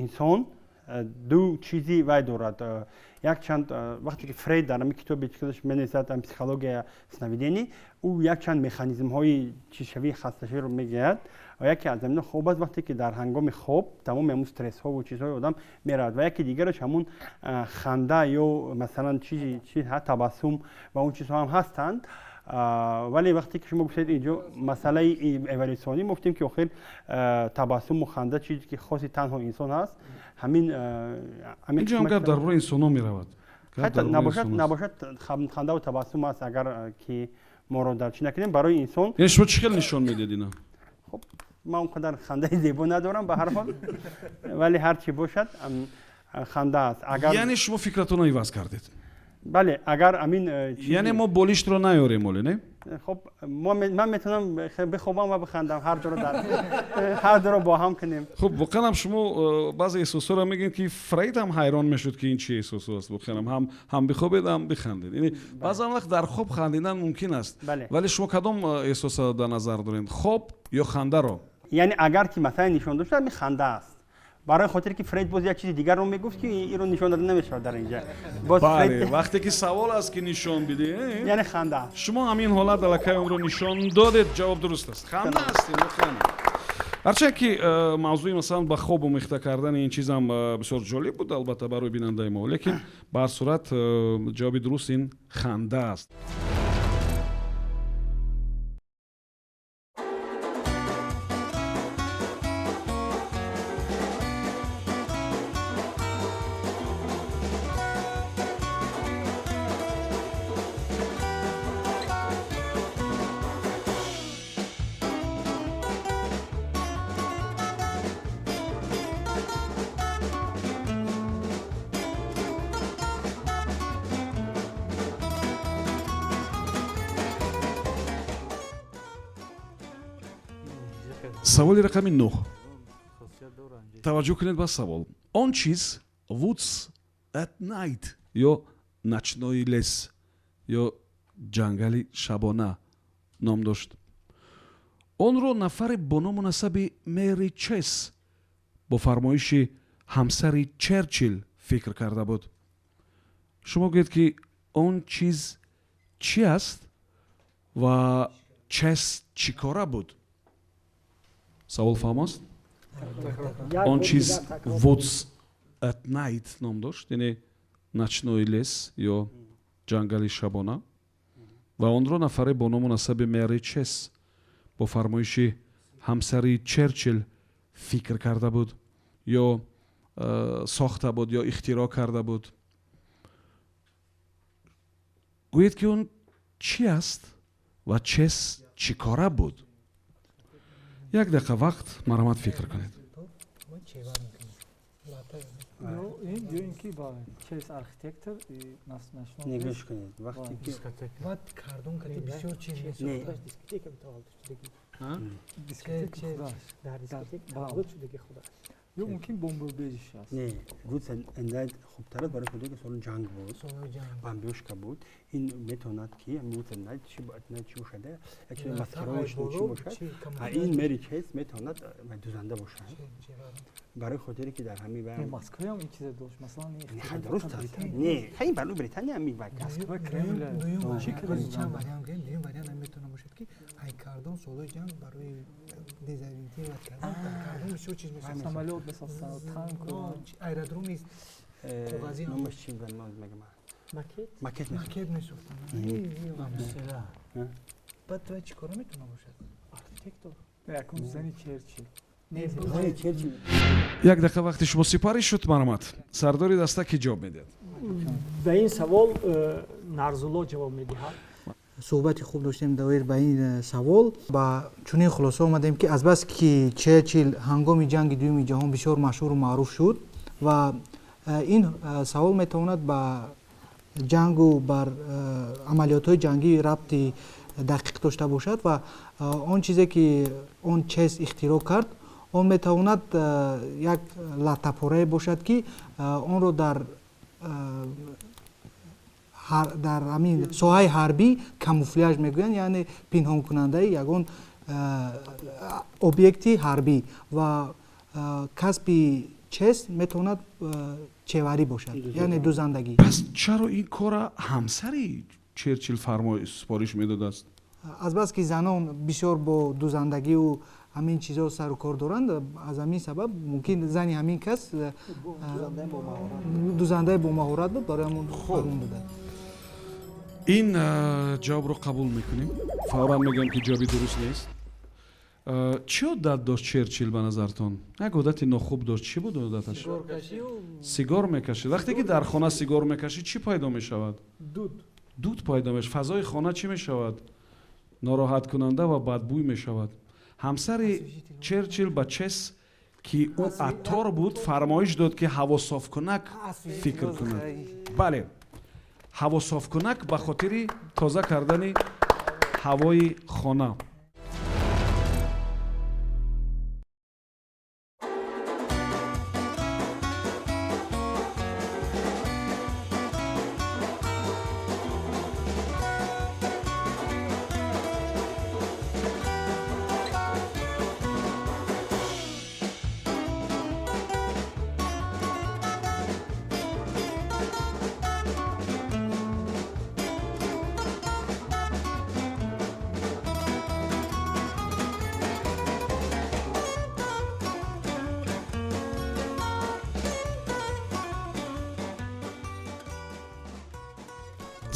инсон ду чизи вай дорад. Якчанд вақте ки Фрейд дар ҳамин китобе ки менависад психология сновидений, ӯ якчанд механизмҳои чизшавии хасташавиро мегӯяд. Ва яке аз ҳаминҳо хоб аст, вақте ки дар ҳангоми хоб тамоми ҳамун стрессҳову чизҳои одам меравад. Ва яке дигараш ҳамун ханда ё масалан чизи табассум ва он чизҳо ҳам ҳастанд. Вале вақте ки шумо гуфтед инҷо масъалаи эволютсионӣ, мо гуфтем, ки охир табассуму ханда чизе ки хоси танҳо инсон ҳаст. Ҳамин инҷо ҳам гап дар бораи инсонҳо меравад. Набошад, хандаву табассум аст, агар ки моро дар чӣ накунем барои инсон. Яъне шумо чӣ хел нишон медиҳед ина? Хуб, ман он қадар хандаи зебо надорам ба ҳар ҳол, вале ҳар чӣ бошад ханда аст. Агар яъне шумо фикратонро иваз кардед? Бале, агар амин яъне мо болиштро наёрем оле, не? Хуб, ман метавонам бихобам ва бихандам, ҳар дуро дар ҳар дуро бо ҳам кунем. Хуб, воқеан ҳам шумо баъзе эҳсосҳоро мегӯед, ки Фрейд ҳам ҳайрон мешуд, ки ин чӣ эҳсосҳо аст. Воқеан ҳам ҳам бихобед, ҳам бихандед. Яъне баъзан вақт дар хоб хандидан мумкин аст. Вале шумо кадом эҳсосро дар назар доред, хоб ё хандаро? Яъне агар ки масалан нишон дошта, ҳамин ханда аст. Барои хотире ки Фрейд боз як чизи дигарро мегуфт, ки инро нишон дода намешавад дар инҷа. Бале, вақте ки савол аст, ки нишон бидиҳед, яъне ханда аст. Шумо ҳамин ҳолат аллакай онро нишон додед, ҷавоб дуруст аст. Ханда аст ин воқеан. Ҳарчанд ки мавзӯи масалан ба хоб омехта кардани ин чизам бисёр ҷолиб буд, албатта, барои бинандаи мо, лекин ба ҳар сурат ҷавоби дуруст ин ханда аст. Саволи рақами 9. Таваҷҷӯҳ кунед ба савол. Он чиз Woods at night ё ночной лес ё ҷангали шабона ном дошт. Онро нафаре бо ному насаби Мэри Чес бо фармоиши ҳамсари Черчилл фикр карда буд. Шумо гӯед, ки он чиз чӣ аст ва Чес чӣ кора буд? Савол фаҳмост? Он чиз Woods at night ном дошт, яъне ночной лес ё ҷангали шабона, ва онро нафаре бо ному насаби Мэри Чес бо фармоиши ҳамсари Черчилл фикр карда буд ё сохта буд ё ихтироъ карда буд. Гӯед, ки он чӣ аст ва Чес чӣ кора буд? Як дақиқа вақт, марҳамат, фикр кунед. Ё ин ки Чес архитектор. Нигоҳ кунед, вақте ки Баъд кардон кати бисёр чиз. Дискотека таваллуд шудагӣ. Дар дискотека таваллуд шудагӣ худаш. Ё мумкин бомбоубежище аст. Не, Woods at night хубтар аст, барои худе ки соли ҷанг буд, бомбёжка буд. Ин метавонад ки Woods at night чӣ бошад, як чизи маскировочный чӣ бошад. А ин Мэри Чес метавонад дузанда бошад, барои хотире ки дар ҳамин Москваам ин чиза дошт, масалан. Дуруст аст. Не, ин барои Британия ҳам. Москва, Кремл. Чанд вариант гирем. Дуюм вариант ҳам метавона бошад, ки ай кардон солҳои ҷанг барои дезориентировать кардан дар кардон бисёр чиз месохтанд. Самолёт месохтанд, танк. Аэродроми коғазӣ. Номаш чӣ буд, мегӯям? Макет. Макет. Макет месохтанд. Баъд вай чӣ кора метавона бошад? Архитектор. Якум зани Черчилл. Як дақиқа вақти шумо сипарӣ шуд, марҳамат. Сардори даста кӣ ҷавоб медиҳад? Ба ин савол Нарзулло ҷавоб медиҳад. Суҳбати хуб доштем доир ба ин савол. Ба чунин хулоса омадем, ки азбаски Черчилл ҳангоми ҷанги дуюми ҷаҳон бисёр машҳуру маъруф шуд ва ин савол метавонад ба ҷангу бар амалиётҳои ҷангӣ рабти дақиқ дошта бошад ва он чизе ки он Чес ихтироъ кард, он метавонад як латтапорае бошад, ки онро дар ҳамин соҳаи ҳарбӣ камуфляж мегӯянд, яъне пинҳонкунандаи ягон объекти ҳарбӣ, ва касби Чес метавонад чеварӣ бошад, яъне дузандагӣ. Пас чаро ин кора ҳамсари Черчилл супориш медодааст? Азбаски занон бисёр бо дузандагиву ҳамин чизҳо сару кор доранд, аз ҳамин сабаб мумкин зани ҳамин кас дузандаи бомаҳорат буд, барои ҳамон фармон дода. Ин ҷавобро қабул мекунем. Фавран мегӯям, ки ҷавоби дуруст нест. Чӣ одат дошт Черчилл, ба назартон? Як одати нохуб дошт. Чӣ буд одаташ? Сигор мекашид. Вақте ки дар хона сигор мекашид, чӣ пайдо мешавад? Дуд. Дуд пайдо мешавад. Фазои хона чӣ мешавад? Нороҳаткунанда ва бадбӯй мешавад. Ҳамсари Черчилл ба Чес, ки ӯ аттор буд, фармоиш дод, ки ҳавософкунак фикр кунад. Бале, ҳавософкунак ба хотири тоза кардани ҳавои хона.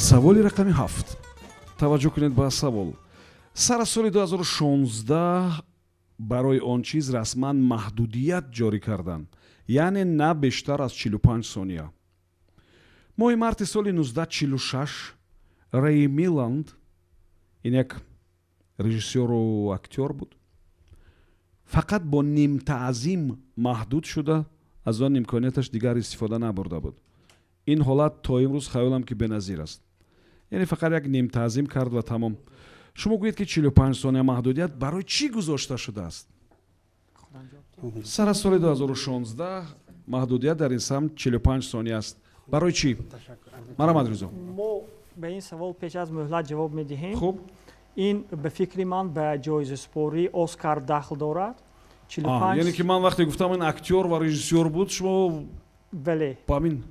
Саволи рақами 7. Таваҷҷӯҳ кунед ба савол. Сар аз соли 2016 барои он чиз расман маҳдудият ҷорӣ карданд, яъне на бештар аз 45 сония. Моҳи марти соли 1946 Рей Миланд, ин як режиссёру актёр буд, фақат бо нимтаъзим маҳдуд шуда, аз он имконияташ дигар истифода набурда буд. Ин ҳолат то имрӯз хаёлам, ки беназир аст, яъне фақат як нимтаъзим кард ва тамом. Шумо гӯед, ки 45 сония маҳдудият барои чӣ гузошта шудааст? Худам ҷавоб диҳам. Сар аз соли 2016 маҳдудият дар ин самт 45 сония аст. Барои чӣ? Марҳамат, Ризо. Мо ба ин савол пеш аз муҳлат ҷавоб медиҳем. Хуб. Ин ба фикри ман ба ҷоизасупории Оскар дахл дорад. Яъне ки ман вақте гуфтам, ин актёр ва режиссёр буд, шумо Бале. Ба ҳамин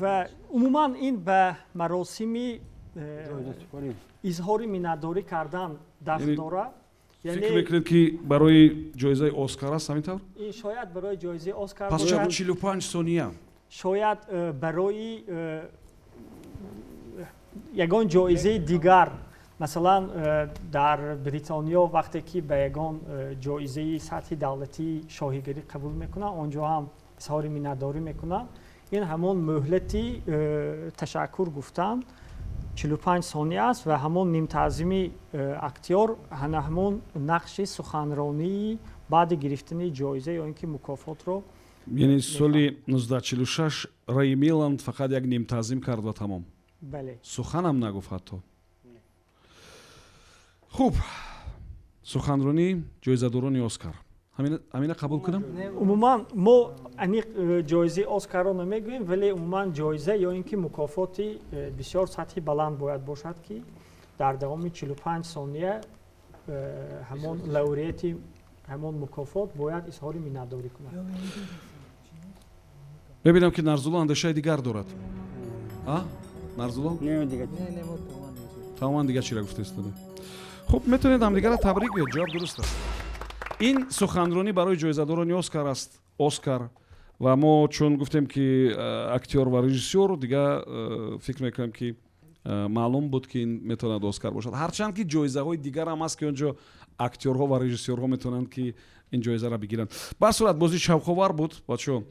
Ва умуман ин ба маросими изҳори миннатдорӣ кардан дахл дорад. Фикр мекунед, ки барои ҷоизаи Оскар аст, ҳамин тавр? Ин шояд барои ҷоизаи Оскар. Пас чаро 45 сония? Шояд барои ягон ҷоизаи дигар. Масалан, дар Бритониё вақте ки ба ягон ҷоизаи сатҳи давлатии шоҳигарӣ қабул мекунанд, он ҷо ҳам изҳори миннатдорӣ мекунанд. Ин ҳамон муҳлати ташаккур гуфтан 45 сония аст ва ҳамон нимтаъзими актёр ҳана ҳамон нақши суханронии баъди гирифтани ҷоиза ё ин ки мукофотро. Яъне соли 1946 Рэй Миланд фақат як нимтаъзим кард ва тамом? Бале. Суханам нагуфт ҳатто. Хуб, суханронии ҷоизадорони Оскар, ҳамина қабул кунам? Умуман мо аниқ ҷоизаи Оскарро намегӯем, вале умуман ҷоиза ё ин ки мукофоти бисёр сатҳи баланд бояд бошад, ки дар давоми 45 сония ҳамон лауреати ҳамон мукофот бояд изҳори миннатдорӣ кунад. Мебинам, ки Нарзулло андешаи дигар дорад. Нарзулло, тамоман дигар чира гуфта истода. Хуб, метавонед ҳамдигарро табрик гӯед, ҷавоб дуруст аст. Ин суханронӣ барои ҷоизадорони Оскар аст. Оскар ва мо чун гуфтем, ки актёр ва режиссёр, дига фикр мекунам, ки маълум буд, ки ин метавонад Оскар бошад, ҳарчанд ки ҷоизаҳои дигар ҳам аст, ки он ҷо актёрҳо ва режиссёрҳо метавонанд, ки ин ҷоизаро бигиранд. Ба ҳар сурат, бозӣ шавқовар буд, бачаҳо.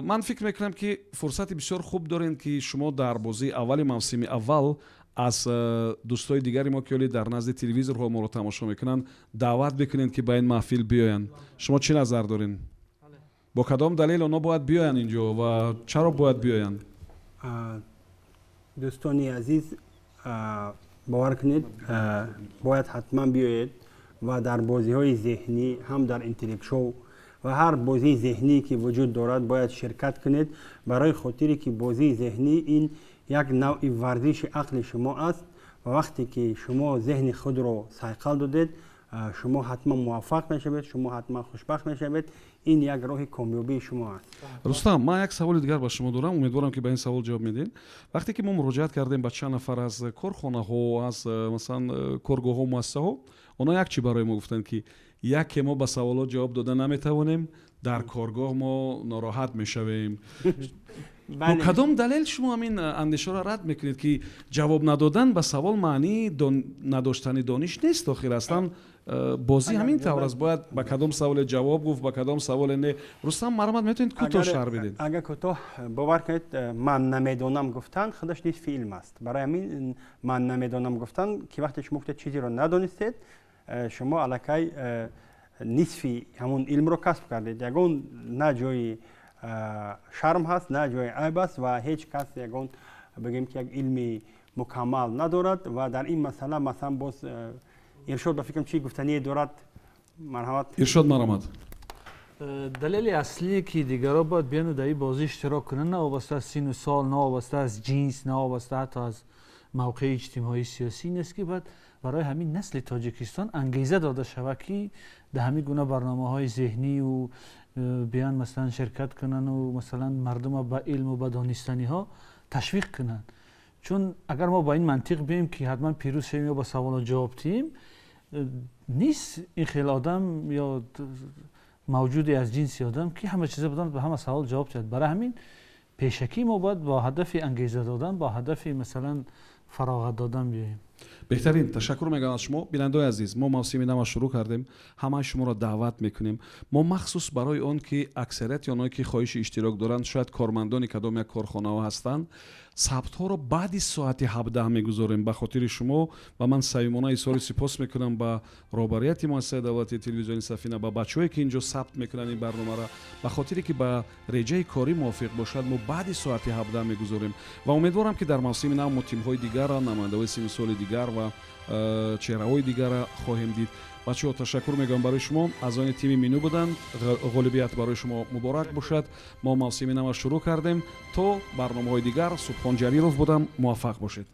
Ман фикр мекунам, ки фурсати бисёр хуб дорем, ки шумо дар бозии аввали мавсими аввал аз дӯстои дигари мо, ки ҳоле дар назди телевизорҳо моро тамошо мекунанд, даъват бикунед, ки ба ин маҳфил биёянд. Шумо чӣ назар доред? Бо кадом далел онҳо бояд биёянд инҷо ва чаро бояд биёянд? Дӯстони азиз, бовар кунед, бояд ҳатман биёед ва дар бозиҳои зеҳнӣ, ҳам дар интеллект-шоу ва ҳар бозии зеҳнӣ, ки вуҷуд дорад, бояд ширкат кунед, барои хотире ки бозии зеҳнӣ ин як навъи варзиши ақли шумо аст ва вақте ки шумо зеҳни худро сайқал додед, шумо ҳатман муваффақ мешавед, шумо ҳатман хушбахт мешавед. Ин як роҳи комёбии шумо аст. Рустам, ман як саволи дигар ба шумо дорам, умедворам, ки ба ин савол ҷавоб медиҳед. Вақте ки мо муроҷиат кардем ба чанд нафар аз корхонаҳо, аз масалан коргоҳҳо, муассисаҳо, онҳо як чӣ барои мо гуфтанд, ки яке мо ба саволот ҷавоб дода наметавонем, дар коргоҳ мо нороҳат мешавем. Бо кадом далел шумо ҳамин андешаро рад мекунед, ки ҷавоб надодан ба савол маънии надоштани дониш нест? Охир аслан бозӣ ҳамин тавр аст, бояд ба кадом саволе ҷавоб гуфт, ба кадом саволе не. Рустам, марҳамат, метавонед кӯтоҳ шарҳ бидед? Агар кӯтоҳ, бовар кунед, ман намедонам гуфтан худаш нисфи илм аст. Барои ҳамин ман намедонам гуфтан, ки вақте шумо гуфтед чизеро надонистед, шумо аллакай нисфи ҳамон илмро касб кардед. Ягон на ҷои шарм ҳаст, на ҷои айб аст ва ҳеҷ кас ягон, бигӯем ки, як илми мукаммал надорад. Ва дар ин масъала, масалан, боз Иршод, ба фикрам, чӣ гуфтание дорад. Марҳамат. Иршод, марҳамат. Далели аслие, ки дигарон бояд биёну дар ин бозӣ иштирок кунанд, новобаста аз сину сол, новобаста аз ҷинс, новобаста ҳатто аз мавқеи иҷтимоии сиёсӣ, ин аст, ки бояд барои ҳамин насли Тоҷикистон ангеза дода шавад, ки дар ҳамин гуна барномаҳои зеҳнию биён, масалан, ширкат кунанду, масалан, мардума ба илму ба донистаниҳо ташвиқ кунанд. Чун агар мо ба ин мантиқ биёем, ки ҳатман пирӯз шавем ё ба саволо ҷавоб диҳем, нест ин хел одам ё мавҷуде аз ҷинси одам, ки ҳама чиза бидонад, ба ҳама савол ҷавоб диҳад. Барои ҳамин пешакӣ мо бояд бо ҳадафи ангеза додан, бо ҳадафи, масалан, фароғат додан биёем. Беҳтарин, ташаккур мегӯям аз шумо. Бинандаои азиз, мо мавсими нава шурӯъ кардем, ҳамаи шуморо даъват мекунем. Мо махсус барои он ки аксарияти онҳое, ки хоҳиши иштирок доранд, шояд кормандони кадом як корхонаҳо ҳастанд, сабтҳоро баъди соати 17 мегузорем ба хотири шумо. Ва ман самимона изҳори сипос мекунам ба роҳбарияти муассисаи давлатии телевизиони Сафина, ба бачаҳое, ки инҷо сабт мекунанд ин барномаро. Ба хотире ки ба реҷаи корӣ мувофиқ бошад, мо баъди соати 17 мегузорем ва умедворам, ки дар мавсими нав мо тимҳои дигарро, намояндаҳои синну соли дигар дигар ва чеҳраҳои дигарра хоҳем дид. Бачаҳо, ташаккур мегӯям барои шумо. Аъзони тими Минӯ буданд. Ғолибият барои шумо муборак бошад. Мо мавсими нава шурӯъ кардем. То барномаҳои дигар, Субҳон Ҷалилов будам. Муваффақ бошед.